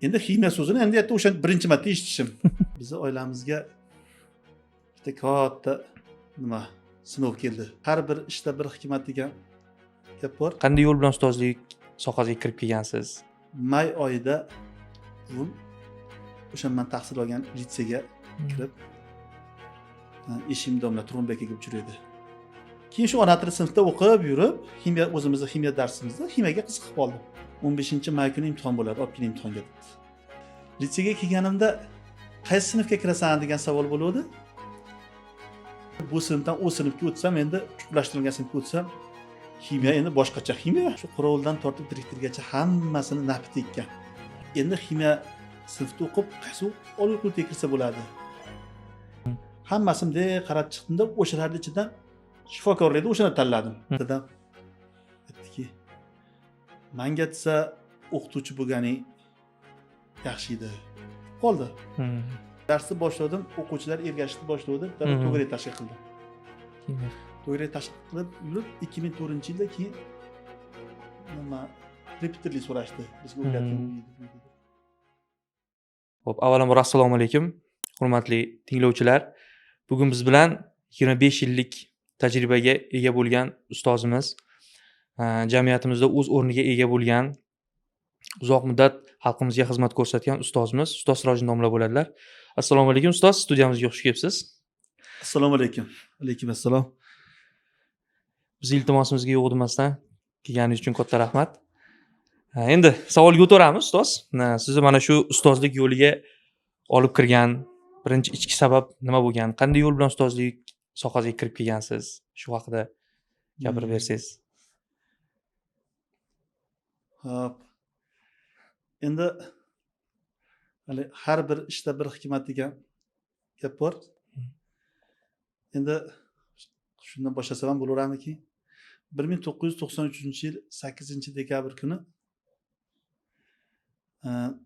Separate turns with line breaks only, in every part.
Endi ximiya so'zini endi yerda o'sha birinchi marta eshitishim. Bizni oilamizga bitta katta nima sinov keldi. Har bir ishda bir hikmat degan gap bor.
Qanday yo'l bilan ustozlik sohasiga kirib kelgansiz?
May oyida buvim o'sha man tahsil olgan litseyga kirib, eshim domla Turg'unbek aka uchraydi. Keyin shu ona tili sinfda o'qib yurib, ximiya, o'zimizni ximiya darsimizda ximiyaga qiziqib qoldim. 15 may kuni imtihon bo'ladi, olib keling imtihonga debdi. Litseyga kelganimda qaysi sinfga kirasan degan savol bo'luvdi. Bu sinfdan u sinfga o'tsam, endi chuqurlashtirilgan sinfga o'tsam, ximiya endi boshqacha ximiya. Shu qorovuldan tortib direktorgacha hammasini nafi tekkan. Endi ximiya sinfda o'qib qaysi oliy o'quvga kirsa bo'ladi? Hammasini bunday qarab chiqdimda, o'shalarni ichidan shifokorlikni o'shani tanladim. Dadam aytdiki, manga desa o'qituvchi bo'lganing yaxshi edi. Qoldi. Darsni boshladim, o'quvchilar ergashishni boshladi, dadam to'garak tashkil qildi. To'garak tashkil qilib yurib 2004-yilda keyin nima repetitorlik so'rashdi. Bizga o'rgating u yerda, bu yerda.
Xo'p, avvalambor assalomu alaykum, hurmatli tinglovchilar. Bugun biz bilan 25 yillik tajribaga ega bo'lgan ustozimiz, jamiyatimizda o'z o'rniga ega bo'lgan, uzoq muddat xalqimizga xizmat ko'rsatgan ustozimiz, ustoz Sirojiddin domla bo'ladilar. Assalomu alaykum, ustoz, studiyamizga xush kelibsiz.
Assalomu alaykum. Alaykum assalom.
Bizni iltimosimizga yo'q demasdan kelganingiz uchun katta rahmat. Ha, endi savolga o'taveramiz, ustoz. Sizni mana shu ustozlik yo'liga olib kirgan birinchi ichki sabab nima bo'lgan? Qanday yo'l bilan ustozlik sohasiga kirib kelgansiz? Shu haqida gapirib bersangiz.
Xo'p. Endi hali har bir ishda bir hikmat degan gap bor. Endi shundan boshlasam ham bo'laveradiki, 1993-yil 8 dekabr kuni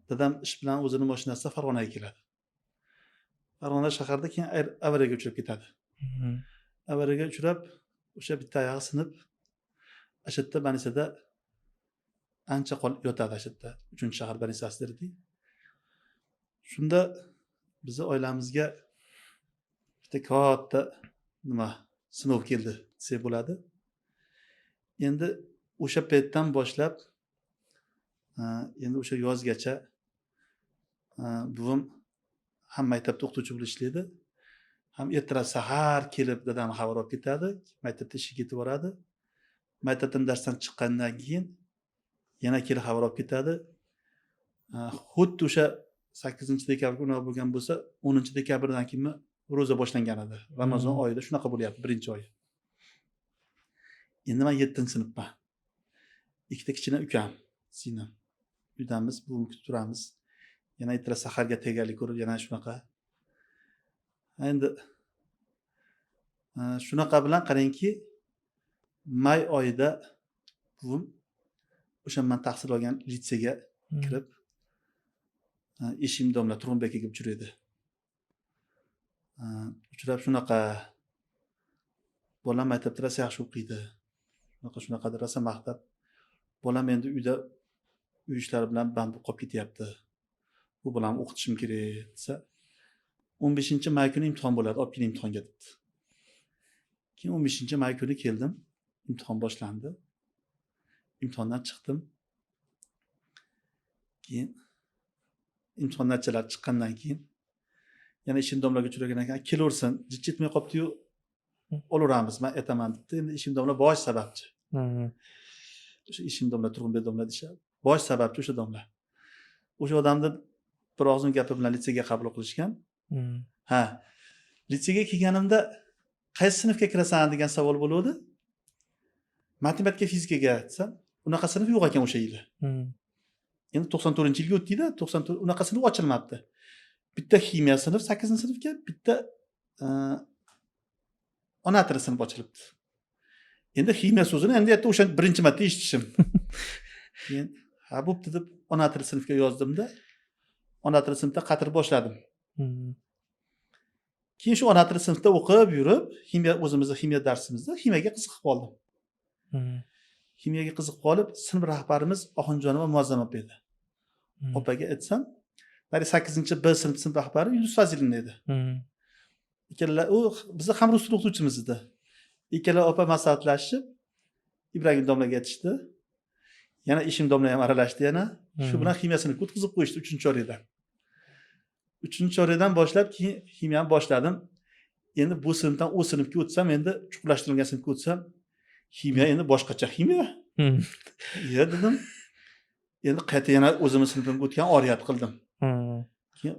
dadam ish bilan o'zini mashinasida Farg'onaga keladi. Farg'ona shaharida keyin avariyaga uchrab ketadi. Avariyaga uchrab, o'sha bitta oyog'i sinib, o'sha yerda больница da ancha qolib yotadi o'sha yerda. Uchinchi shahar больница si derdik. Shunda bizni oilamizga bitta katta nima sinov keldi desak bo'ladi. Endi o'sha paytdan boshlab endi o'sha yozgacha buvim ham maktabda o'qituvchi bo'lib ishlaydi, ham ertalab sahar kelib dadam xabar olib ketadi, maktabda ishga ketib boradi. Maktabdan darsdan chiqqandan keyin yana kelib xabar olib ketadi. Xuddi o'sha 8 dekabr kuni unaqa bo'lgan bo'lsa, 10 dekabrdan keyin ro'za boshlangan edi. Ramazon oyida shunaqa bo'lyapti, birinchi oyi. Endi man yettinchi sinfman. Ikkita kichkina ukam, singlim. Uydamiz, buvimni kutib turamiz. Yana ertalab saharga tayyorgarlik ko'rib, yana shunaqa. Endi shunaqa bilan qarangki, may oyida buvim o'sha man tahsil olgan litseyga kirib, eshim domla Turg'unbek aka uchraydi. Uchrab shunaqa bolam maktabda rosa yaxshi o'qiydi. Shunaqa shunaqa deb rosa maqtab, bolam endi uyda uy ishlari bilan band bo'lib qolib ketyapti. Bu bolamni o'qitishim kerak desa, 15 may kuni imtihon bo'ladi, olib keling imtihonga debdi. Keyin 15 may kuni keldim, imtihon boshlandi. Imtihondan chiqdim. Keyin imtihon natijalari chiqqandan keyin yana ishim domlaga uchragan ekan, kelaversin, jich yetmay qolibdiyu, olaveramiz, man aytaman debdi. Endi ishim domla bosh sababchi. O'sha ishim domla, Turg'unbek domla deyishadi. Bosh sababchi o'sha domla. O'sha odamni bir og'zim gapi bilan litseyga qabul qilishgan. Ha, litseyga kelganimda qaysi sinfga kirasan degan savol bo'luvdi. Matematika, fizikaga desam, unaqa sinf yo'q ekan o'sha yili. Endi 94-yilga o'tdikda, 94 unaqa sinf ochilmabdi. Bitta ximiya sinf sakkizinchi sinfga, bitta ona tili sinf ochilibdi. Endi ximiya so'zini endi yerda o'sha birinchi marta eshitishim. Keyin ha bo'pti deb ona tili sinfga yozdimda, ona tili sinfda qatirib boshladim. Keyin shu ona tili sinfda o'qib yurib, ximiya, o'zimizni ximiya darsimizda ximiyaga qiziqib qoldim. Ximiyaga qiziqib qolib, sinf rahbarimiz Oxunjonova Muazzam opa edi. Opaga aytsam, nari 8 B sinf sinf rahbari Yulduz Fazilina edi. Ikkala u bizni ham rus tili o'qituvchimiz edi. Ikkala opa maslahatlashib Ibragim domlaga aytishdi. Yana Ishim domla ham aralashdi yana. Shu bilan ximiya sinfga o'tkazib qo'yishdi uchinchi chorakdan. Uchinchi chorakdan boshlab keyin ximiyani boshladim. Endi bu sinfdan u sinfga o'tsam, endi chuqurlashtirilgan sinfga o'tsam, ximiya endi boshqacha ximiya. Iya dedim. Endi qayta yana o'zimni sinfimga o'tgan oriyat qildim. Keyin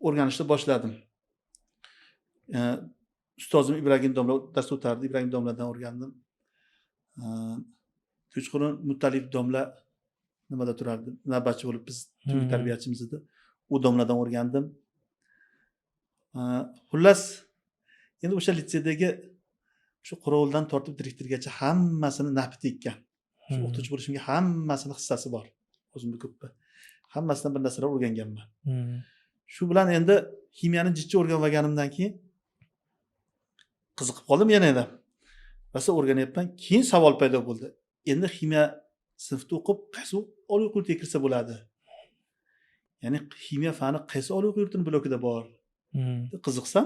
o'rganishni boshladim. Ustozim Ibragim domla dars o'tardi. Ibragim domladan o'rgandim. Kechqurun Muttalib domla nimada turardi, navbatchi bo'lib, biz tungi tarbiyachimiz edi. U domladan o'rgandim. Xullas, endi o'sha litseydagi shu qorovuldan tortib direktorgacha hammasini nafi tekkan. Shu o'qituvchi bo'lishimga hammasini hissasi bor, o'zimni ko'ppi hammasidan bir narsalar o'rganganman. Shu bilan endi ximiyani jicha o'rganib olganimdan keyin qiziqib qoldim yana. Endi rosa o'rganyapman. Keyin savol paydo bo'ldi: endi ximiya sinfda o'qib qaysi oliy o'quv yurtiga kirsa bo'ladi, ya'ni ximiya fani qaysi oliy o'quv yurtini blokida bor deb qiziqsam,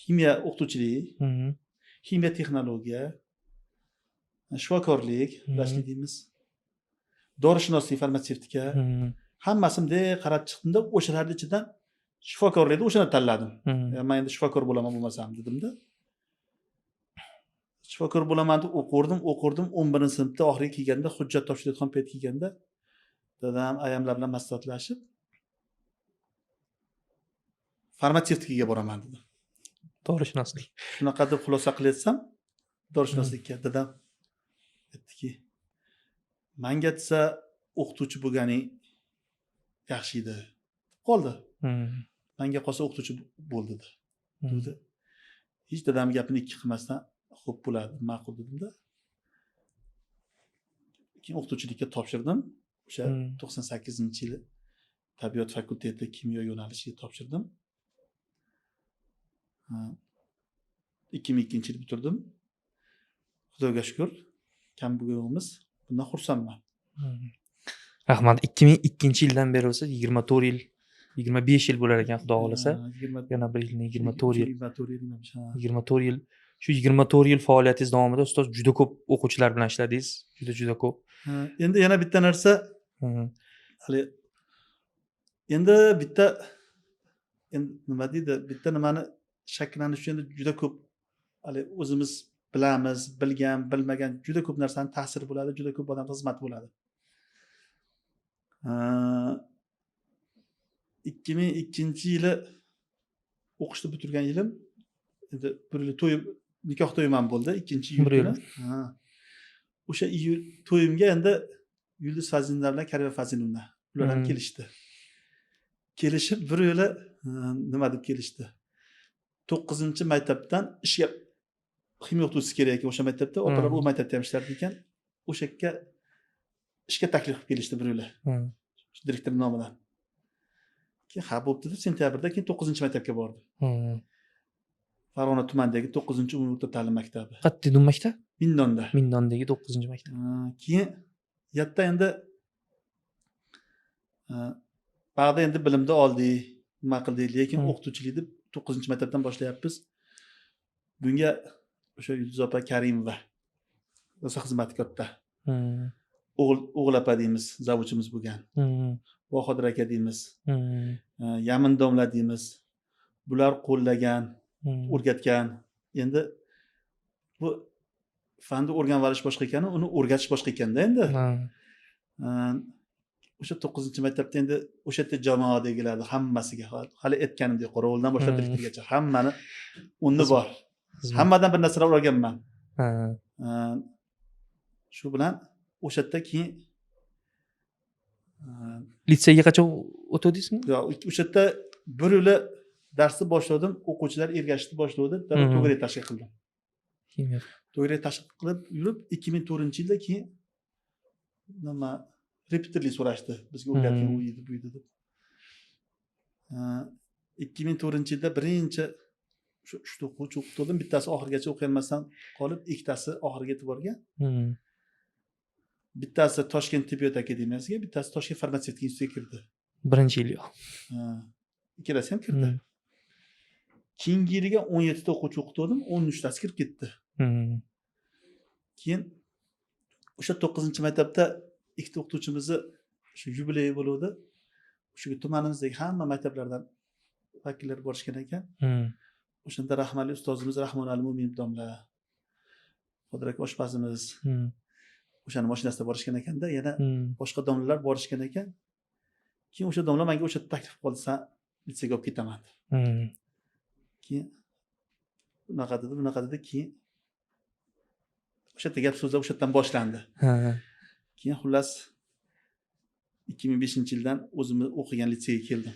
ximiya o'qituvchiligi, ximiya texnologiya, shifokorlik, vrachlik deymiz, dorishunoslik, farmatsevtika, hammasini bunday qarab chiqdimda, o'shalarni ichidan shifokorlikni o'shani tanladim. Man endi shifokor bo'laman bo'lmasam dedimda, shifokor bo'laman deb o'qirdim, o'qirdim. 11-sinfda oxiriga kelganda, hujjat topshiradigan payt kelganda, dadam, ayamlar bilan maslahatlashib, farmatsevtikaga boraman dedim.
Dorishunoslik.
Shunaqa deb xulosa qilyapsam, dorishunoslikka, dadam aytdiki, manga desa, o'qituvchi bo'lganing yaxshi edi deb qoldi. Manga qolsa, o'qituvchi bo'l dedi. Dedi. Hech dadamni gapini ikki qilmasdan, xo'p, bo'ladi, ma'qul dedimda, keyin o'qituvchilikka topshirdim. O'sha 98-yili tabiat fakulteti kimyo yo'nalishiga topshirdim. Ha, 2002-yil bitirdim, xudoga shukur, kam bo'lganimiz, bundan xursandman.
Rahmat. 2002-yildan beri bo'lsa, 24 yil, 25 yil bo'lar ekan, xudo xohlasa.
Ha, 20
Yana bir yilni 24 yil.
24 yil emish, ha.
24 yil. Shu 24 yil faoliyatingiz davomida, ustoz, juda ko'p o'quvchilar bilan ishladingiz, juda juda ko'p.
Ha, endi yana bitta narsa, haligi endi bitta, endi nima deydi, bitta nimani shakllanishi endi juda ko'p haligi o'zimiz bilamiz, bilgan, bilmagan juda ko'p narsani ta'siri bo'ladi, juda ko'p odam xizmati bo'ladi. 2002-yili o'qishni bitirgan yilim, endi bir yil to'y, nikoh to'yim ham bo'ldi 2-iyul
Bir yil.
kuni. Ha. O'sha iyul to'yimga endi Yulduz Fazilina bilan Karima Fazilovna, ular ham kelishdi. Kelishib, bir yo'la nima deb kelishdi, 9-maktabdan ishga ximiya o'qituvchisi kerak ekan o'sha maktabda. Opalar u maktabda ham ishlardi ekan, o'sha yerga ishga taklif qilib kelishdi bir yo'la direktor nomidan. Keyin ha, bo'pti deb, sentyabrda keyin 9-maktabga bordim. Farg'ona tumanidagi 9-umumiy o'rta ta'lim maktabi.
Qayerda u maktab?
Mindonda.
Mindondagi 9-maktab.
Ha, keyin yerda endi bag'da endi bilimni oldik, nima qildik, lekin o'qituvchilikni 9-maktabdan boshlayapmiz. Bunga o'sha Yulduz opa Karimova rosa xizmati katta. O'g'il opa deymiz, zavuchimiz bo'lgan, Bahodir aka deymiz, Yamin domla deymiz, bular qo'llagan, o'rgatgan. Endi bu fanni o'rganib olish boshqa ekanu, uni o'rgatish boshqa ekanda endi. O'sha 9-maktabda endi o'sha yerda jamoadagilarni hammasiga, hali aytganimdek, qorovuldan boshlab direktorgacha hammani o'rni bor. Hammadan bir narsalar o'rganman. Shu bilan o'sha yerda keyin
Litseyga qachon o'tdingizmi?
Yo'q, o'sha yerda bir yo'la darsni boshladim, o'quvchilar ergashishni boshladi, to'garak tashkil qildim.
Kimyo.
To'garak tashkil qilib yurib, 2004-yilda keyin nima, repetitorlik so'rashdi bizga, o'rgatgin u edi, bu edi deb. 2004-yilda birinchi shu uchta o'quvchi o'qitgandim, bittasi oxirigacha o'qiyolmasdan qolib, ikkitasi oxiriga yetib borgan. Bittasi Toshkent tibbiyot akademiyasiga, bittasi Toshkent farmatsevtika institutiga kirdi.
Birinchi yili.
Ha, ikkalasi ham kirdi. Keyingi yiliga 17 ta o'quvchi o'qitgandim, 13 tasi kirib ketdi. Keyin o'sha to'qqizinchi maktabda ikkita o'qituvchimizni shu yubileyi bo'luvdi. O'sha tumanimizdagi hamma maktablardan vakillar borishgan ekan. O'shanda rahmatli ustozimiz Rahmonali Mo'minov domla, Qodir aka oshpazimiz, o'shani mashinasida borishgan ekanda, yana boshqa domlalar borishgan ekan. Keyin o'sha domla menga o'sha taklif qildi, san litseyga olib ketaman deb. Keyin unaqa dedi, bunaqa dedi, keyin o'sha yerda gap so'zlar o'sha yerdan boshlandi. Keyin xullas 2005-yildan o'zimni o'qigan litseyga keldim.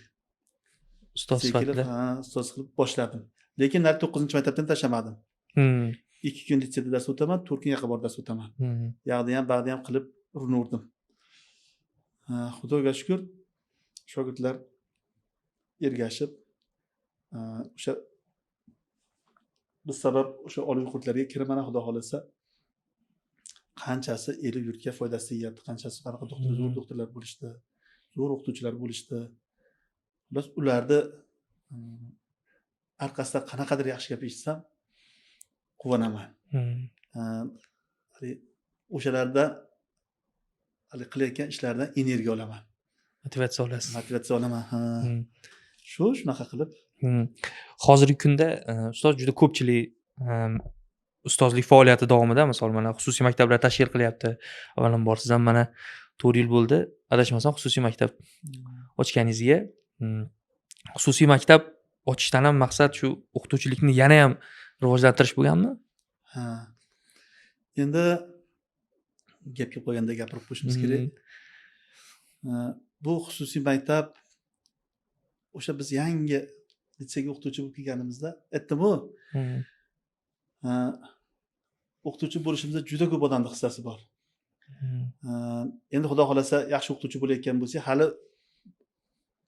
Ustoz
Litseyga kelib,
sifatida.
Ha, ustoz qilib boshladim, lekin nari to'qqizinchi maktabdan tashlamadim. 2 kun litseyda dars o'taman, 4 kun yoqqa borib dars o'taman. Yoqda ham, bag'da ham qilib urinaverdim. Ha, xudoga shukur, shogirdlar ergashib, o'sha biz sabab o'sha oliy o'quv yurtlariga kirib, mana xudo xohlasa, qanchasi el yurtga foydasi tegyapti, qanchasi qanaqa doktor, zo'r doktorlar bo'lishdi, zo'r o'qituvchilar bo'lishdi. Xullas ularni orqasida qanaqadir yaxshi gap eshitsam, quvonaman. Haligi o'shalarda haligi qilayotgan ishlaridan energiya olaman.
Motivatsiya olasiz.
Motivatsiya olaman, ha. Shu shunaqa qilib.
Hozirgi kunda ustoz, juda ko'pchilik ustozlik faoliyati davomida, misol, mana xususiy maktablar tashkil qilyapti. Avvalambor siz ham mana 4 yil bo'ldi, adashmasam, xususiy maktab ochganingizga. Xususiy maktab ochishdan ham maqsad shu o'qituvchilikni yana ham rivojlantirish bo'lganmi?
Ha, endi gapga qo'yganda gapirib qo'yishimiz kerak. Bu xususiy maktab o'sha biz yangi litseyga o'qituvchi bo'lib kelganimizda aytdimu, o'qituvchi bo'lishimizda juda ko'p odamni hissasi bor. Endi xudo xohlasa, yaxshi o'qituvchi bo'layotgan bo'lsak, hali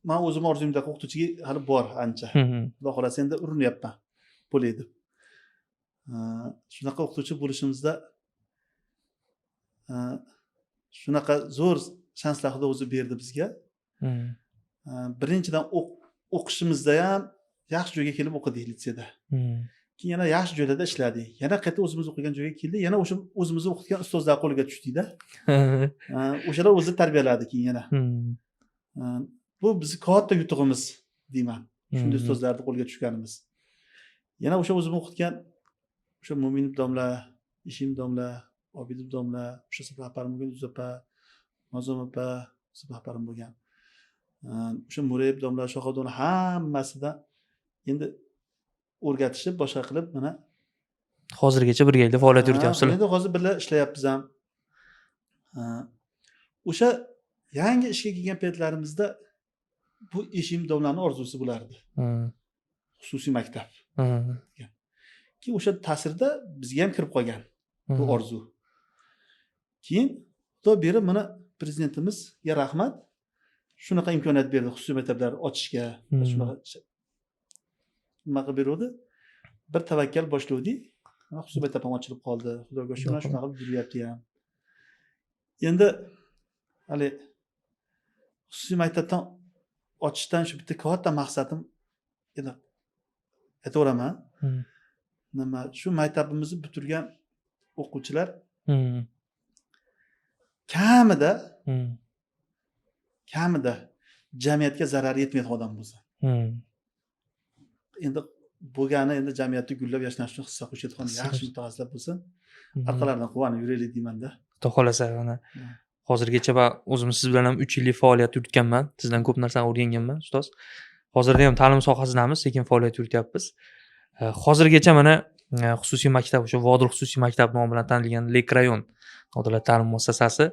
man o'zim orzumdagi o'qituvchiga hali bor ancha. Xudo xohlasa, endi urinyapman bo'lay deb. Shunaqa o'qituvchi bo'lishimizda shunaqa zo'r shanslar xudo o'zi berdi bizga. Birinchidan, o'qishimizda ham yaxshi joyga kelib o'qidik litseyda. Keyin yana yaxshi joylarda ishladik, yana qayta o'zimiz o'qigan joyga keldik, yana o'sha o'zimizni o'qitgan ustozlar qo'liga tushdikda. O'shalar o'zi tarbiyaladi keyin yana. Bu bizni katta yutug'imiz deyman, shunday ustozlarni qo'liga tushganimiz. Yana o'sha o'zim o'qitgan o'sha Mo'minov domla, Ishim domla, Obidov domla, o'sha sinf rahbarim bo'lgan Yuz opa, Nozim opa sinf rahbarim bo'lgan, o'sha Murayev domla, Shohov domla, hammasida endi o'rgatishib, boshqa qilib, mana
Hozirgacha birgalikda faoliyat
Ha,
yurityapsizlar.
Endi hozir birga ishlayapmiz ham. Ha, o'sha yangi ishga kelgan paytlarimizda bu Eshim domlani orzusi bo'lardi, xususiy maktab. Keyin o'sha ta'sirda bizga ham kirib qolgan bu orzu. Keyin xudo berib, mana prezidentimizga rahmat, shunaqa imkoniyat berdi xususiy maktablar ochishga. Shunaqa nima qilib beruvdi, bir tavakkal boshlovdik, mana xususiy maktab ham ochilib qoldi, xudoga shukur, mana shunaqa qilib yuryapti ham. Endi hali xususiy maktabdan ochishdan shu bitta katta maqsadim, endi aytaveraman, nima, shu maktabimizni bitirgan o'quvchilar kamida kamida jamiyatga zarari yetmaydigan odam bo'lsa. Endi bo'lgani, endi jamiyatda gullab yashnash uchun hissa qo'shadigan
Hissa
yaxshi
qo'sh-
mutaxassislar bo'lsin, orqalaridan quvonib yuraylik deymanda.
Xudo xohlasa, mana hozirgacha va o'zim siz bilan ham 3 yillik faoliyat yuritganman, sizdan ko'p narsani o'rganganman, ustoz. Hozirda ham ta'lim sohasidamiz, sekin faoliyat yurityapmiz. Hozirgacha mana xususiy maktab, o'sha Vodil xususiy maktab nomi bilan tanilgan Lek rayon nodavlat ta'lim muassasasi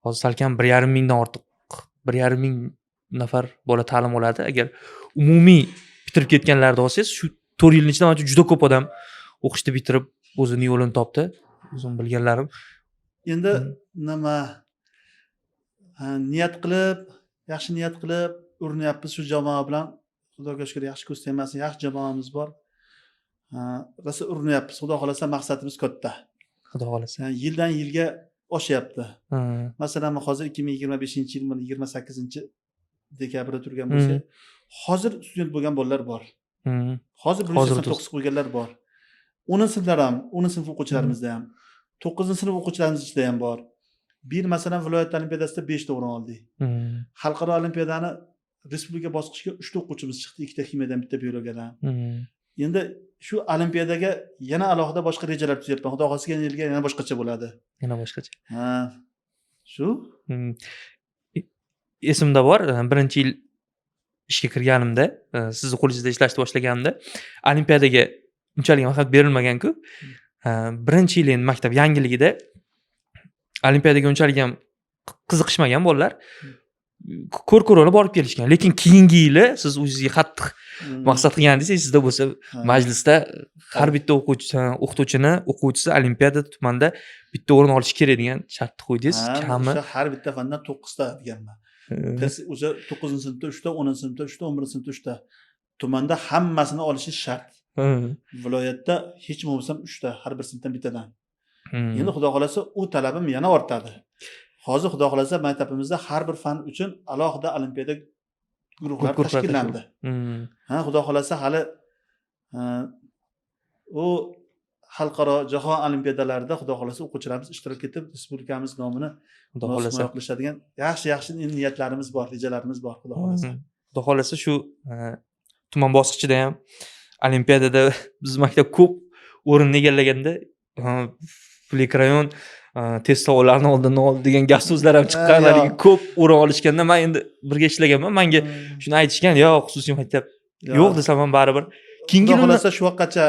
hozir salkam 1,5 mingdan ortiq, 1,5 ming nafar bola ta'lim oladi. Agar umumiy bitirib ketganlarni olsangiz, shu 4 yilni ichida manimcha juda ko'p odam o'qishni bitirib, o'zini yo'lini topdi, o'zim bilganlarim.
Endi nima, ha, niyat qilib, yaxshi niyat qilib urinyapmiz shu jamoa bilan, xudoga shukur, yaxshi ko'z tegmasin, yaxshi jamoamiz bor. Ha, rosa urinyapmiz, xudo xohlasa, maqsadimiz katta.
Xudo xohlasa.
Yildan yilga oshyapti. Masalan, hozir 2025 yil 28 dekabrda turgan bo'lsa, hozir student bo'lgan bolalar bor. Hozir bir yuz
Hozir
89 qo'yganlar bor. 10-sinflar ham, 10-sinf o'quvchilarimizda ham, 9-sinf o'quvchilarimiz ichida ham bor. Bu yil, masalan, viloyat olimpiadasida beshta o'rin oldik. Xalqaro olimpiadani respublika bosqichiga uchta o'quvchimiz chiqdi, ikkita ximiyadan, bitta biologiyadan. Endi shu olimpiadaga yana alohida boshqa rejalar tuzyapman. Xudo xohlasa, kelgan yilga yana boshqacha bo'ladi.
Yana boshqacha.
Ha, shu.
Esimda bor, birinchi yil ishga kirganimda, sizni qo'lingizda ishlashni boshlaganimda olimpiadaga unchalik ahamiyat berilmaganku. Birinchi yil endi maktab yangiligida olimpiadaga unchalik ham qiziqishmagan bolalar, ko'r ko'rona borib kelishgan. Lekin keyingi yili siz o'zingizga qattiq maqsad qilgandingiz, esingizda bo'lsa, majlisda har bitta o'quvchi, o'qituvchini o'quvchisi olimpiada tumanda bitta o'rin olishi kerak degan shartni qo'ydingiz. Kami
O'sha har bitta fandan to'qqizta deganman. Test o'sha 9-sinfda uchta, 10-sinfda uchta, 11-sinfda uchta, tumanda hammasini olishi shart. Viloyatda hech bo'lmasam uchta, har bir sinfdan bittadan. Endi xudo xohlasa, u talabim yana ortadi. Hozir, xudo xohlasa, maktabimizda har bir fan uchun alohida olimpiada guruhlari
Guruhlar.
tashkillandi. Ha, xudo xohlasa, hali u xalqaro, jahon olimpiadalarida, xudo xohlasa, o'quvchilarimiz ishtirok etib, respublikamiz nomini
Xudo xohlasa.
himoya qilishadigan yaxshi yaxshi niyatlarimiz bor, rejalarimiz bor, xudo xohlasa.
Xudo xohlasa, shu tuman bosqichida ham olimpiadada biz maktab ko'p o'rinni egallaganda, Flik rayon test savollarini oldindan oldi degan gap so'zlar ham chiqqan.
Yo'q.
Haligi ko'p o'rin olishganda, man endi birga ishlaganman, manga shuni aytishgan, yo xususiy maktab yo'q desam ham, baribir keyingi
Xudo
yil
xohlasa, shu vaqtgacha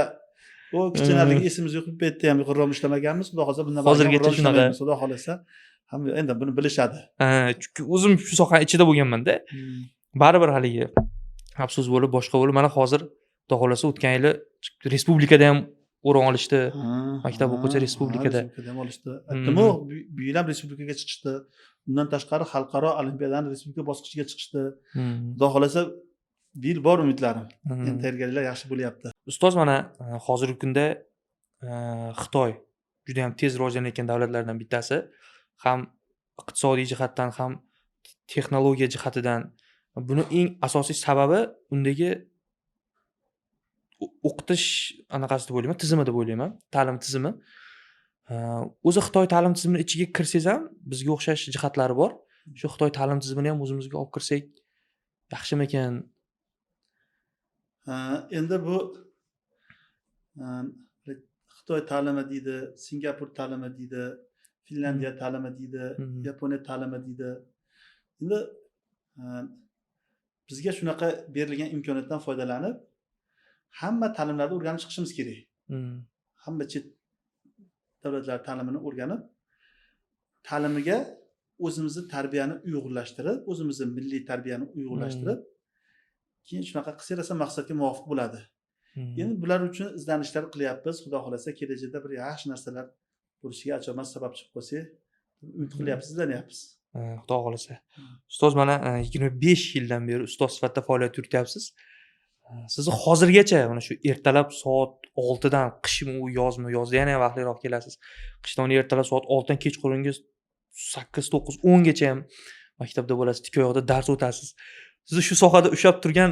u kichkinaligi esimiz yo'q, bu yerda ham g'irrom ishlamaganmiz. Xudo xohlasa, bundan
Hozirgacha
g'irrom
shunaqa.
ishlamaymiz, xudo xohlasa. Hamma endi buni bilishadi.
Chunki o'zim shu sohani ichida bo'lganmanda, baribir haligi afsus bo'lib, boshqa bo'lib, mana hozir, xudo xohlasa, o'tgan yili respublikada ham o'rin olishdi. Maktab o'quvchi respublikada.
Respublikada ham olishdi, aytdimu, bu yil ham respublikaga chiqishdi. Undan tashqari, xalqaro olimpiadani respublika bosqichiga chiqishdi. Xudo xohlasa, bu yil bor umidlarim. Endi tayyorgarliklar yaxshi bo'lyapti.
Ustoz, mana hozirgi kunda Xitoy juda yam tez rivojlanayotgan davlatlardan bittasi, ham iqtisodiy jihatdan, ham texnologiya jihatidan. Buni eng asosiy sababi undagi o'qitish anaqasi deb o'ylayman, tizimi deb o'ylayman, ta'lim tizimi. O'zi Xitoy ta'lim tizimini ichiga kirsangiz ham, bizga o'xshash jihatlari bor. Shu Xitoy ta'lim tizimini ham o'zimizga olib kirsak yaxshimikan?
Ha, endi bu Xitoy ta'limi deydi, Singapur ta'limi deydi, Finlyandiya ta'limi deydi, Yaponiya ta'limi deydi. Endi bizga shunaqa berilgan imkoniyatdan foydalanib, hamma ta'limlarni o'rganib chiqishimiz kerak. Hamma chet davlatlar ta'limini o'rganib, ta'limiga o'zimizni tarbiyani uyg'unlashtirib, o'zimizni milliy tarbiyani uyg'unlashtirib, keyin shunaqa qilsak, rosa maqsadga muvofiq bo'ladi. Endi bular uchun izlanishlar qilyapmiz. Xudo xohlasa, kelajakda bir yaxshi narsalar bo'lishiga ajomas sabab chiqib qolsak, umid qilyapmiz, izlanyapmiz.
Xudo xohlasa. Ustoz, mana 25 yildan beri ustoz sifatida faoliyat yurityapsiz. Sizni hozirgacha mana shu ertalab soat 6dan, qishmi u, yozmi, yozda yana ham vaqtliroq kelasiz, qishda uni ertalab soat 6dan kechqurungi 8, 9, 10gacha ham maktabda bo'lasiz, tik oyoqda dars o'tasiz. Sizni shu sohada ushlab turgan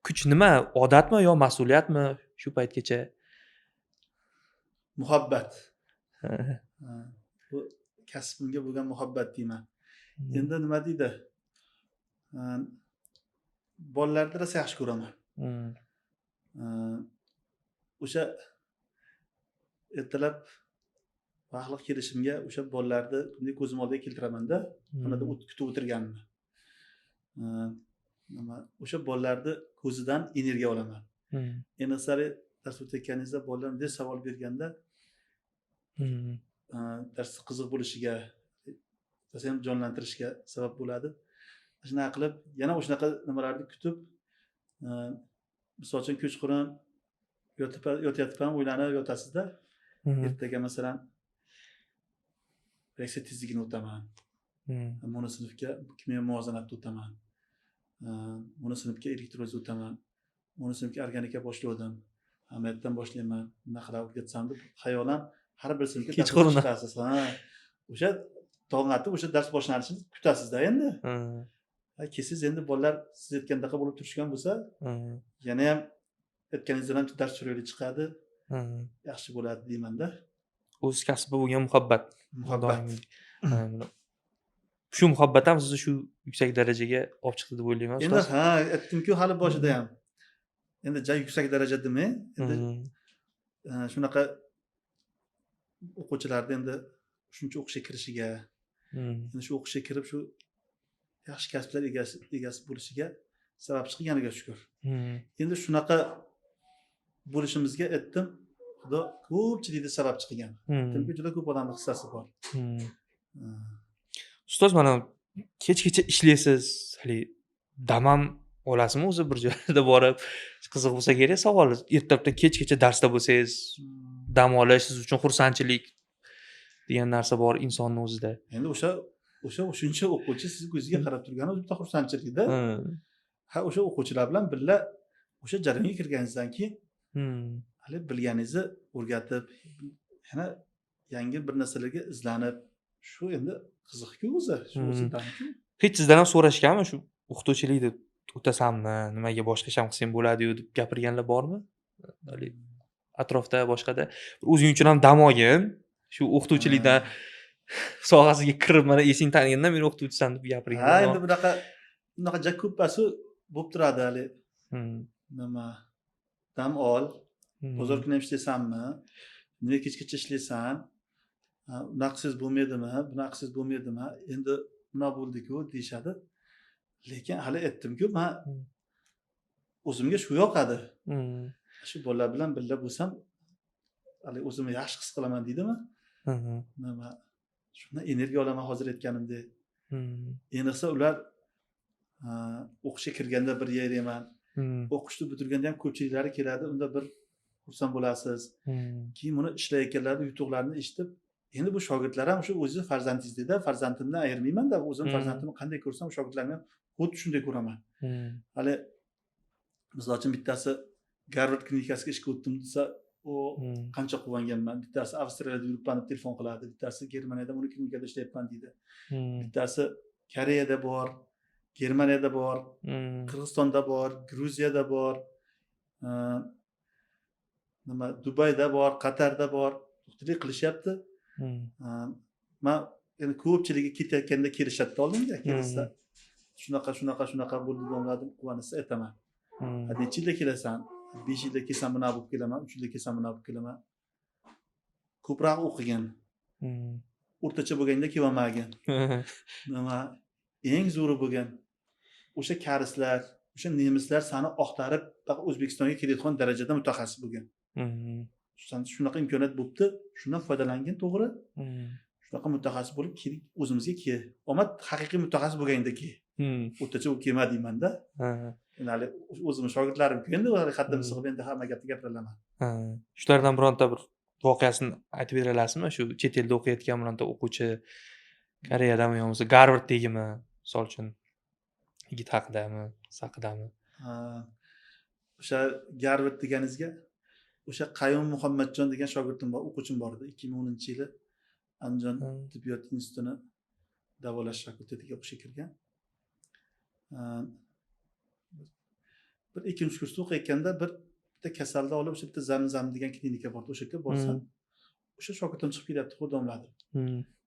kuch nima? Odatmi yo mas'uliyatmi shu paytgacha?
Muhabbat. Ha, bu kasbimga bo'lgan muhabbat deyman. Endi nima deydi, ha, bolalarni rosa yaxshi ko'raman. Ha, o'sha ertalab vaqtliq kelishimga o'sha bolalarni bunday ko'zim oldiga keltiramanda, xonada kutib o'tirganimni. Ha, nima, o'sha bolalarni ko'zidan energiya olaman. Endi sari dars o'tayotganingizda bolalar bunday savol berganda, darsni qiziq bo'lishiga, rosa ham jonlantirishga sabab bo'ladi. Shunaqa qilib, yana o'shanaqa nimalarni kutib, misol uchun, kechqurun yotib yotyapib ham o'ylanib yotasizda, ertaga, masalan, reaksiya tezligini o'taman, buni sinfga kimyo muvozanatni o'taman, buni sinfga elektroliz o'taman, buni sinfga organika boshlovdim, amaliyotdan boshlayman, bunaqa qilib o'rgatsam deb xayolan har bir sinfga dars
Kechqurun.
o'tib chiqasiz. Ha. O'sha tong atib o'sha dars boshlanishini kutasizda endi. Kelsangiz endi bolalar siz aytgandaqa bo'lib turishgan bo'lsa, yana ham aytganingizdan ham dars chiroyli chiqadi, yaxshi bo'ladi deymanda.
O'z kasbi bo'lgan muhabbat.
Muhabbat.
Shu muhabbat ham sizni shu yuksak darajaga olib chiqdi deb o'ylayman.
Endi ha, aytdimku hali boshida ham. Endi ja yuksak daraja demay, endi shunaqa o'quvchilarni endi shuncha o'qishga kirishiga, endi shu o'qishga kirib shu yaxshi kasblar egasi bo'lishiga sababchi qilganiga shukur. Endi shunaqa bo'lishimizga aytdim, Xudo ko'pchilikni sababchi qilgan. Aytdimku, juda ko'p odamning hissasi bor.
Ustoz, mana kechgacha ishlaysiz, hali dam ham olasizmi o'zi bir joyda borib? Qiziq bo'lsa kerak savol. Ertalabdan kechgacha darsda bo'lsangiz, dam olish siz uchun xursandchilik degan narsa bor insonni o'zida.
Endi o'sha shuncha o'quvchi sizni ko'zingizga qarab turgani o'zi bitta xursandchilikda. Ha, o'sha o'quvchilar bilan birga o'sha jarayonga kirganingizdan keyin hali bilganingizni o'rgatib, yana yangi bir narsalarga izlanib, shu endi qiziqku o'zi, shu o'zi damku.
Hech sizdan ham so'rashganmi shu o'qituvchilikni o'tasanmi, nimaga boshqa ish ham qilsang bo'ladi-yu deb gapirganlar bormi? Hali atrofda boshqada o'zing uchun ham dam olgin, shu o'qituvchilikdan sohasiga kirib mana esing tanigandan men o'qituvchisan deb gapirganlar.
Ha, endi bunaqa ja ko'pasi bo'lib turadi hali. Nima dam ol, bozor kuni ham ishlaysanmi, nima kechgacha ishlaysan, unaqa qilsangiz bo'lmaydimi, bunaqa qilsangiz bo'lmaydimi, endi bunaqa bo'ldi-ku deyishadi. Lekin hali aytdimku, men o'zimga shu yoqadi. Shu bolalar bilan birga bo'lsam, hali o'zimni yaxshi his qilaman deydimi? Nima shundan energiya olaman hozir aytganimdek. Ayniqsa ular o'qishga kirganda bir yerayman. O'qishni bitirganda ham ko'pchiliklari keladi, unda bir xursand bo'lasiz. Keyin buni ishlayotganlarni yutuqlarini eshitib, endi bu shogirdlar ham shu o'zi farzandingiz-da, farzandimdan ayirmayman-da, o'zim farzandimni qanday ko'rsam, shogirdlarimni ham xuddi shunday ko'raman. Hali misol uchun bittasi Garvard klinikasiga ishga o'tdim desa, u qancha quvonganman. Bittasi Avstraliyada yuribman deb telefon qiladi, bittasi Germaniyada uni klinikada ishlayapman deydi. Bittasi Koreyada bor, Germaniyada bor, Qirg'izistonda bor, Gruziyada bor, nima Dubayda bor, Qatarda bor. O'qituvchilik qilishyapti. Men endi ko'pchiligi ketayotganda kelishadi oldimga, kelsa shunaqa shunaqa shunaqa bo'ldi domla deb quvonsa aytaman. Necha yilda kelasan? 5 yilda kelsam bunaqa bo'lib kelaman, 3 yilda kelsam bunaqa bo'lib kelaman. Ko'proq o'qigin. O'rtacha bo'lganda kelolmagin. Nima eng zo'ri bo'lgan o'sha karislar, o'sha nemislar seni oqtarib O'zbekistonga keladigan darajada mutaxassis bo'lgan. Shunaqa imkoniyat bo'pti, shundan foydalangin to'g'ri. Shunaqa mutaxassis bo'lib kelib o'zimizga kel. Omad haqiqiy mutaxassis bo'lganda kel. O'rtacha bo'lib kelma deyman-da. Endi hali o'zimning shogirdlarim-ku, endi hali haddim sig'ib endi hamma gapni gapira olaman.
Shulardan bironta bir voqeasini aytib bera olasizmi? Shu chet elda o'qiyotgan bironta o'quvchi, Koreyadami yo bo'lmasa Garvarddagimi, misol uchun yigit haqidami, siz haqidami?
O'sha Garvard deganingizga o'sha Qayum Muhammadjon degan shogirdim bor, o'quvchim bor edi. 2010-yili Andijon tibbiyot institutini davolash fakultetiga o'qishga kirgan. Bir ikkinchi kursda o'qiyotganda bir bitta kasalni olib o'sha bitta Zamzam degan klinika bor, o'sha yerga borsam, o'sha shogirdim chiqib kelyapti, xudomladi.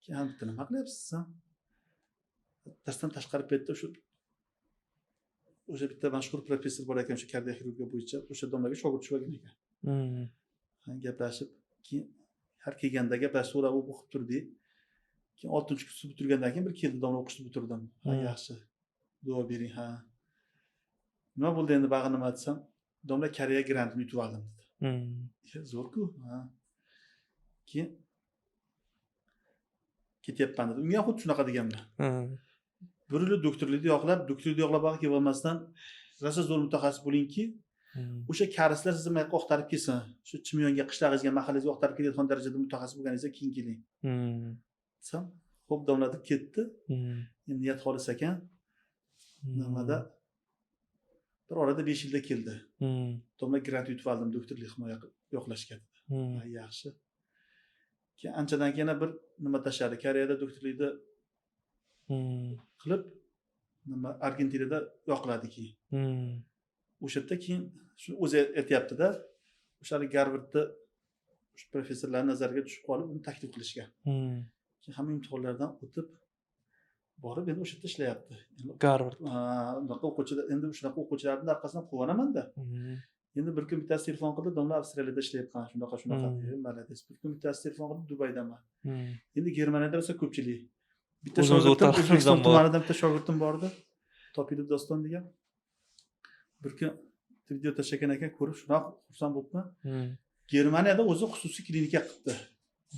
Keyin bitta nima qilyapsiz sen? Darsdan tashqari paytda o'sha bitta mashhur professor bor ekan, o'sha kardioxirurgiya bo'yicha o'sha domlaga shogird tushib olgan ekan. Gaplashib, keyin har kelganda gaplashib so'rab o'qib turdik. Keyin 6-kursni bitirgandan keyin bir keldi domla, o'qishni bitirdim. Ha, yaxshi. Duo bering, ha. Nima bo'ldi endi bag'i nima desam, domla Koreya grantini yutib oldim dedi. Zo'r-ku, ha. Keyin ketyapman dedi. Unga ham xuddi shunaqa deganman. Bir yil doktorlikni yoqlab, doktorlikni yoqlab bag'i kelib olmasdan rosa zo'r mutaxassis bo'lingki, o'sha karislar sizni mayoqqa oqtarib kelsin. Shu Chimyonga, qishlog'ingizga, mahallangizga oqtarib keladigan darajada mutaxassis bo'lganingizda keyin keling. Desam, xo'p domla deb ketdi. Endi niyat xolis ekan. Nimada? Bir orada 5 yilda keldi. Domla grant yutib oldim doktorlik himoya yoqlashga dedi. Ha, yaxshi. Keyin anchadan keyin yana bir nima tashladi, Koreyada doktorlikni qilib, nima, Argentinada yoqladi keyin. O'sha yerda keyin shu o'zi aytyaptida, o'sha Garvardda shu professorlar nazariga tushib qolib, uni taklif qilishgan. Keyin hamma imtihonlardan o'tib borib, endi o'sha yerda ishlayapti. Endi
Garvard.
Ha, unaqa o'quvchilar, endi shunaqa o'quvchilarni orqasidan quvonamanda. Endi bir kun bittasi telefon qildi: "Domla, Avstraliyada ishlayapman, shunaqa shunaqa Молодец. Bir kun bittasi telefon qildi: "Dubaydaman". Endi Germaniyada rosa ko'pchilik. Bitta
O'zimiz
shogirdim
o'rtoqlarimizdan
O'zbekiston
bor.
tumanidan bitta shogirdim bor edi, Topilib Doston degan. Bir kun video tashlagan ekan, ko'rib shunaqa xursand bo'libman. Germaniyada o'zi xususiy klinika qilibdi.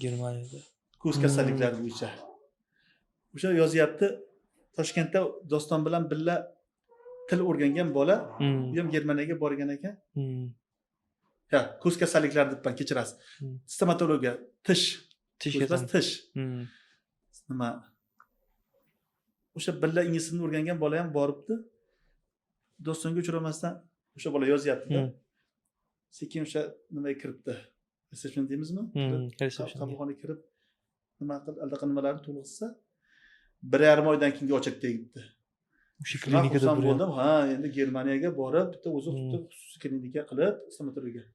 Germaniyada.
Ko'z kasalliklari bo'yicha. O'sha yozyapti, Toshkentda Doston bilan birga til o'rgangan bola, u ham Germaniyaga borgan ekan. Ha, ko'z kasalliklari debman, kechirasiz. Stomatologiya, tish.
Tish.
Ko'z emas, tish. Nima, o'sha birga ingliz tilini o'rgangan bola ham boribdi. Dostonga uchramasdan o'sha bola yozyaptida. Sekin o'sha nimaga kiribdi, reception deymizmi?
Reception.
Qabulxonaga kirib, nima qilib, anaqa nimalarni to'lg'izsa, 1,5 oydan keyin ochib tegibdi.
O'sha
Shunaqa
klinikada
xursand
bir
bo'ldim. Ha, endi Germaniyaga borib, bitta o'zi bitta xususiy klinika qilib stomatologiya,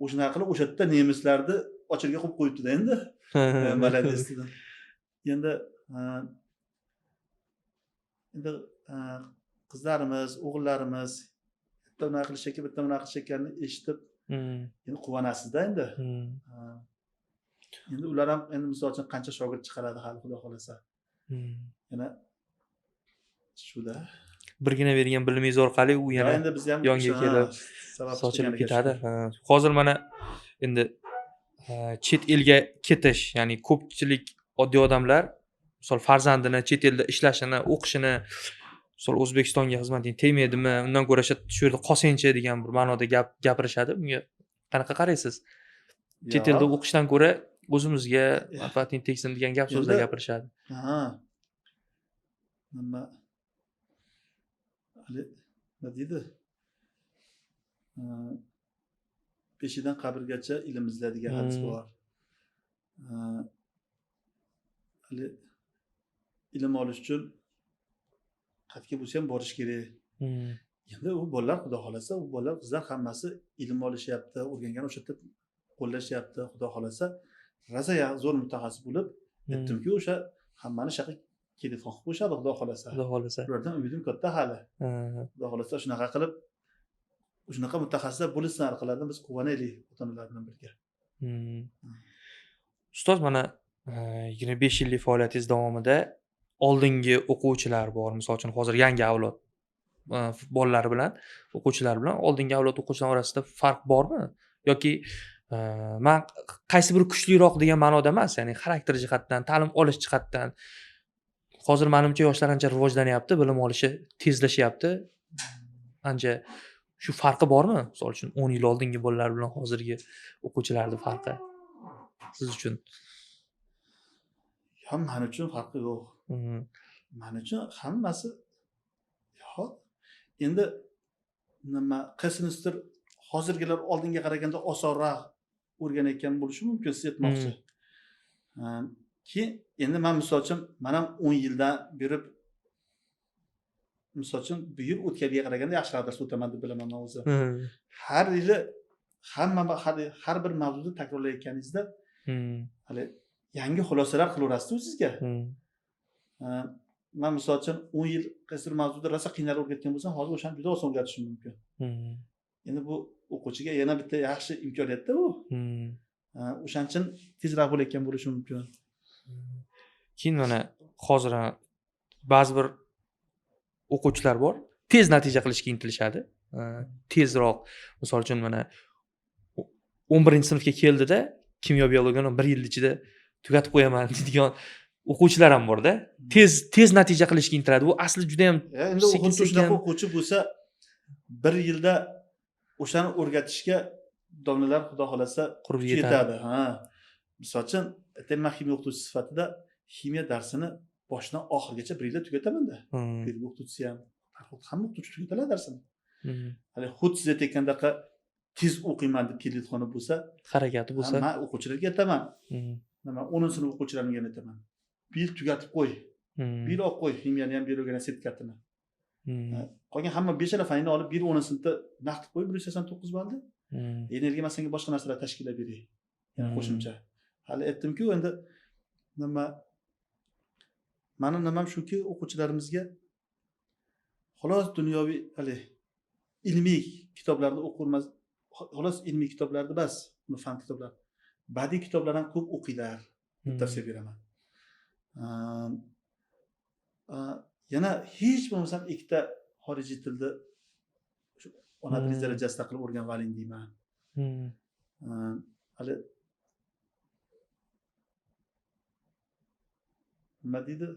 o'shanaqa qilib, o'sha yerda nemislarni очередь ga qo'yib qo'yibdida endi. Молодец dedim. Endi endi qizlarimiz, o'g'illarimiz bitta unaqa qilish ekan, bitta bunaqa qilish ekanini eshitib, endi quvonasizda endi. Ha. Endi ular ham endi, misol uchun, qancha shogird chiqaradi hali, xudo xohlasa. Yana shuda.
Birgina bergan bilimingiz orqali u yana
Endi biz ham
yonga kelib,
sabab
sochilib
chiqganiga
ketadi.
shukur.
Ha. Hozir mana endi chet elga ketish, ya'ni ko'pchilik oddiy odamlar, misol, farzandini chet elda ishlashini, o'qishini, misol, O'zbekistonga xizmating tegmaydimi, undan ko'ra shu yerda qolsangchi degan bir ma'noda gap gapirishadi. Bunga qanaqa qaraysiz? Chet elda
Yo'q.
o'qishdan ko'ra o'zimizga manfaating tegsin degan gap so'zlar gapirishadi.
Ha, nima, hali nima deydi, "Beshikdan qabrgacha ilm izla" degan hadis bor. Hali ilm olish uchun qayerga bo'lsa ham borish kerak. Endi u bolalar, xudo xohlasa, u bolalar, qizlar hammasi ilm olishyapti, o'rgangan o'sha yerda qo'llashyapti. Xudo xohlasa, rosa zo'r mutaxassis bo'lib, aytdimku, o'sha hammani shu yoqqa telefon qilib qo'yishadi, xudo xohlasa.
Xudo xohlasa.
Ulardan umidim katta hali. Xudo xohlasa, shunaqa qilib, shunaqa mutaxassislar bo'lishsin orqalaridan, biz quvonaylik ota onalar bilan birga.
Ustoz, mana 25 yillik faoliyatingiz davomida oldingi o'quvchilar bor, misol uchun, hozir yangi avlod bolalari bilan, o'quvchilar bilan oldingi avlod o'quvchilar orasida farq bormi yoki man qaysi biri kuchliroq degan ma'noda emas, ya'ni xarakter jihatdan, ta'lim olish jihatdan hozir manimcha yoshlar ancha rivojlanyapti, bilim olishi tezlashyapti ancha. Shu farqi bormi, misol uchun, 10 yil oldingi bolalar bilan hozirgi o'quvchilarni farqi siz uchun?
Yo, man uchun farqi yo'q. Man uchun hammasi, yo'q, endi nima, qaysinisidir hozirgilar oldinga qaraganda osonroq o'rganayotgan bo'lishi mumkin, siz aytmoqchi. Ha, keyin endi man, misol uchun, man ham 10 yildan beri, misol uchun, bu yil o'tgan yilga qaraganda yaxshiroq dars o'taman deb bilaman man o'zim. Har yili hamma har bir mavzuni takrorlayotganingizda hali yangi xulosalar qilaverasizda o'zizga. Ha, man, misol uchun, 10 yil qaysidir mavzuda rosa qiynalib o'rgatgan bo'lsam, hozir o'shani juda oson o'rgatishim mumkin. Endi bu o'quvchiga yana bitta yaxshi imkoniyatda bu. Ha, o'shaning uchun tezroq bo'layotgan bo'lishi mumkin.
Keyin mana hozir ba'zi bir o'quvchilar bor, tez natija qilishga intilishadi. Tezroq, misol uchun, mana 11-sinfga keldida, kimyo, biologiyani bir yil ichida tugatib qo'yaman deydigan o'quvchilar ham borda. Tez tez natija qilishga intiladi. Bu asli juda ham
Endi
sekin
xuddi shunaqa
sekin
o'quvchi bo'lsa, bir yilda o'shani o'rgatishga domlalar, xudo xohlasa,
qurbi
kuchi
yetadi.
yetadi. Ha, misol uchun, aytaylik, man ximiya o'qituvchisi sifatida ximiya darsini boshidan oxirigacha bir yilda tugatamanda. Biologiya o'qituvchisi ham, hamma o'qituvchi tugatadi darsini. Hali xuddi siz aytayotgandaqa tez o'qiyman deb kelayotgan bo'lsa,
harakati bo'lsa,
man o'quvchilarga aytaman. Nima, 10-sinf o'quvchilarimga ham aytaman, bu yil tugatib qo'y, bu yil olib qo'y ximiyani ham, biologiyani sertifikatini. Qolgan hamma beshala fanini olib, bu yil 10-sinfda naqd qilib qo'y, 189 ballni. Energiya man senga boshqa narsalar tashkillab beray yana qo'shimcha. Hali aytdimku, endi nima, mani nimam shuki, o'quvchilarimizga xolos dunyoviy haligi ilmiy kitoblarni o'qirmas, xolos ilmiy kitoblarni bas, fan kitoblar, badiiy kitoblar ham ko'p o'qinglar deb tavsiya beraman. Yana hech bo'lmasam ikkita xorijiy tilni ona tilingiz darajasida qilib o'rganib oling deyman. Hali nima deydi,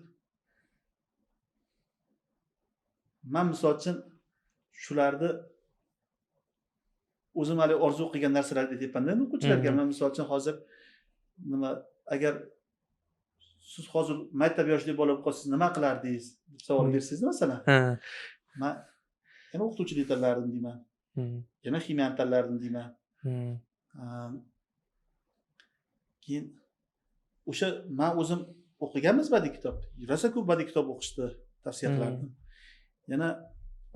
man misol uchun shularni o'zim hali orzu qilgan narsalarni aytyapmanda endi o'quvchilarga. Man misol uchun hozir nima, agar siz hozir maktab yoshidagi bola bo'lib qolsangiz nima qilardingiz deb savol bersangiz masalan, man yana o'qituvchilik tanlardim deyman, yana ximiyani tanlardim deyman. Keyin o'sha man o'zim o'qiganmiz badiiy kitob, rosa ko'p badiiy kitob o'qishni tavsiya qilardim. Yana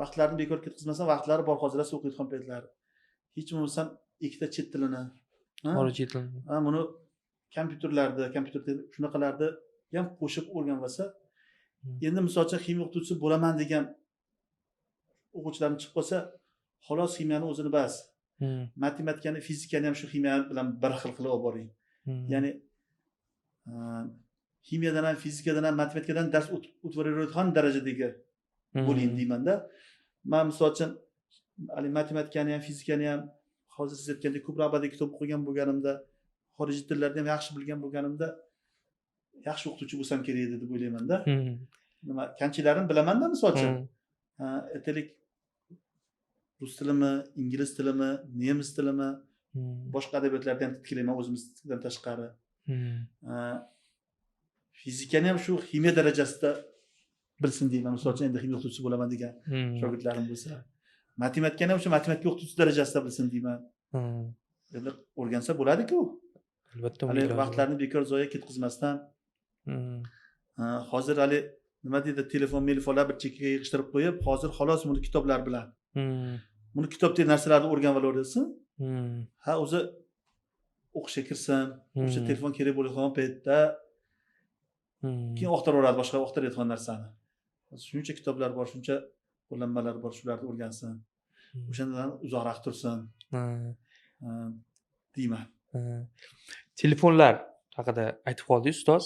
vaqtlarini bekor ketkazmasdan, vaqtlari bor hozir rosa o'qiydigan paytlari, hech bo'lmasam ikkita chet tilini,
xorijiy tilini,
buni kompyuterlarda, kompyuter shunaqalarni ham qo'shib o'rganib olsa, endi misol uchun ximiya o'qituvchisi bo'laman degan o'quvchilarim chiqib qolsa, xolos ximiyani o'zini bas, matematikani, fizikani ham shu ximiya bilan bir xil qilib olib boring. Ya'ni ximiyadan ham, fizikadan ham, matematikadan dars o'tib darajadagi bo'ling deymanda. Man misol uchun hali matematikani ham, fizikani ham hozir siz aytgandek ko'proq badiiy kitob o'qigan bo'lganimda, xorijiy tillarni ham yaxshi bilgan bo'lganimda yaxshi o'qituvchi bo'lsam kerak edi deb o'ylaymanda. Nima kamchiliklarimni bilamanda misol uchun. Aytaylik, rus tilimi, ingliz tilimi, nemis tilimi, boshqa adabiyotlarni ham titkilayman o'zimizdan tashqari. Fizikani ham shu ximiya darajasida bilsin deyman. Misol uchun endi ximiya o'qituvchisi bo'laman degan shogirdlarim bo'lsa, matematikani ham shu matematika o'qituvchisi darajasida bilsin deyman. Endi o'rgansa bo'ladi-ku.
Albatta,
hali vaqtlarni bekor zoya ketkazmasdan. Hozir hali nima deydi, telefon, telefonlar bir chekkaga yig'ishtirib qo'yib, hozir xolos buni kitoblar bilan. Buni kitobdagi narsalarni o'rganib olaversin. Ha, o'zi o'qishga kirsin, o'sha telefon kerak bo'ladigan paytda keyin oqtaraveradi boshqa oqtaradigan narsani. Shuncha kitoblar bor, shuncha qo'llanmalar bor, shularni o'rgansin. O'shandan uzoqroq tursin. Deyman.
Telefonlar haqida aytib qoldingiz ustoz.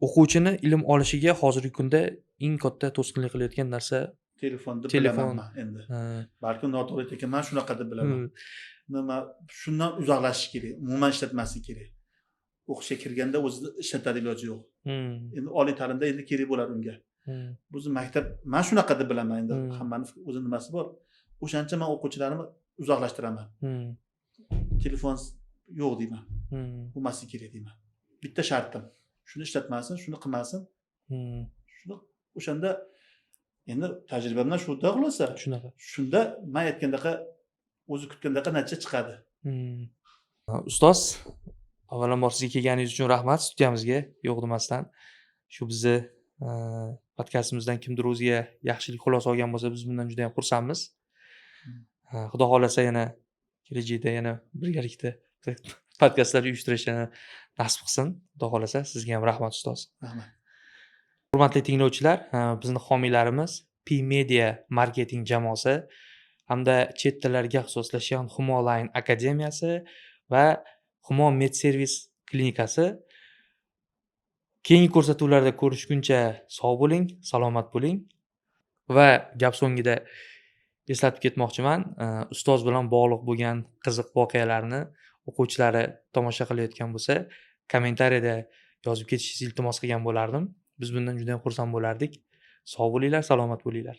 O'quvchini ilm olishiga hozirgi kunda eng katta to'sqinlik qilayotgan narsa
telefon deb bilaman man endi. Balkim noto'g'ri aytgan, man shunaqa deb bilaman. Nima, shundan uzoqlashish kerak, umuman ishlatmaslik kerak. O'qishga kirganda o'zini ishlatadi, iloji yo'q. Endi oliy ta'limda endi kerak bo'ladi unga. Bizni maktab, man shunaqa deb bilaman endi, hammani o'zini nimasi bor. O'shancha men o'quvchilarimni uzoqlashtiraman. Telefon yo'q deyman. Bo'lmasligi kerak deyman. Bitta shartim, shuni ishlatmasin, shuni qilmasin. Shuni o'shanda endi tajribamdan shu xulosa.
Shunaqa.
Shunda men aytgandaqa, o'zi kutgandaqa natija chiqadi.
Ustoz, avvalambor sizga kelganingiz uchun rahmat studiyamizga, yo'q demasdan. Shu bizni podkastimizdan kimdir o'ziga yaxshilik xulosa olgan bo'lsa, biz bundan juda ham xursandmiz. Xudo xohlasa yana kelajakda yana birgalikda podkastlar uyushtirishni nasib qilsin. Xudo xohlasa. Sizga ham rahmat ustoz.
Rahmat.
Hurmatli tinglovchilar, bizni homiylarimiz P Media marketing jamoasi hamda chet tillarga ixtisoslashgan Humo Line akademiyasi va Humo Med Service klinikasi. Keyingi ko'rsatuvlarda ko'rishguncha sog' bo'ling, salomat bo'ling. Va gap so'ngida eslatib ketmoqchiman, ustoz bilan bog'liq bo'lgan qiziq voqealarni o'quvchilari tomosha qilayotgan bo'lsa, kommentariyada yozib ketishingizni iltimos qilgan bo'lardim. Biz bundan juda ham xursand bo'lardik. Sog' bo'linglar, salomat bo'linglar.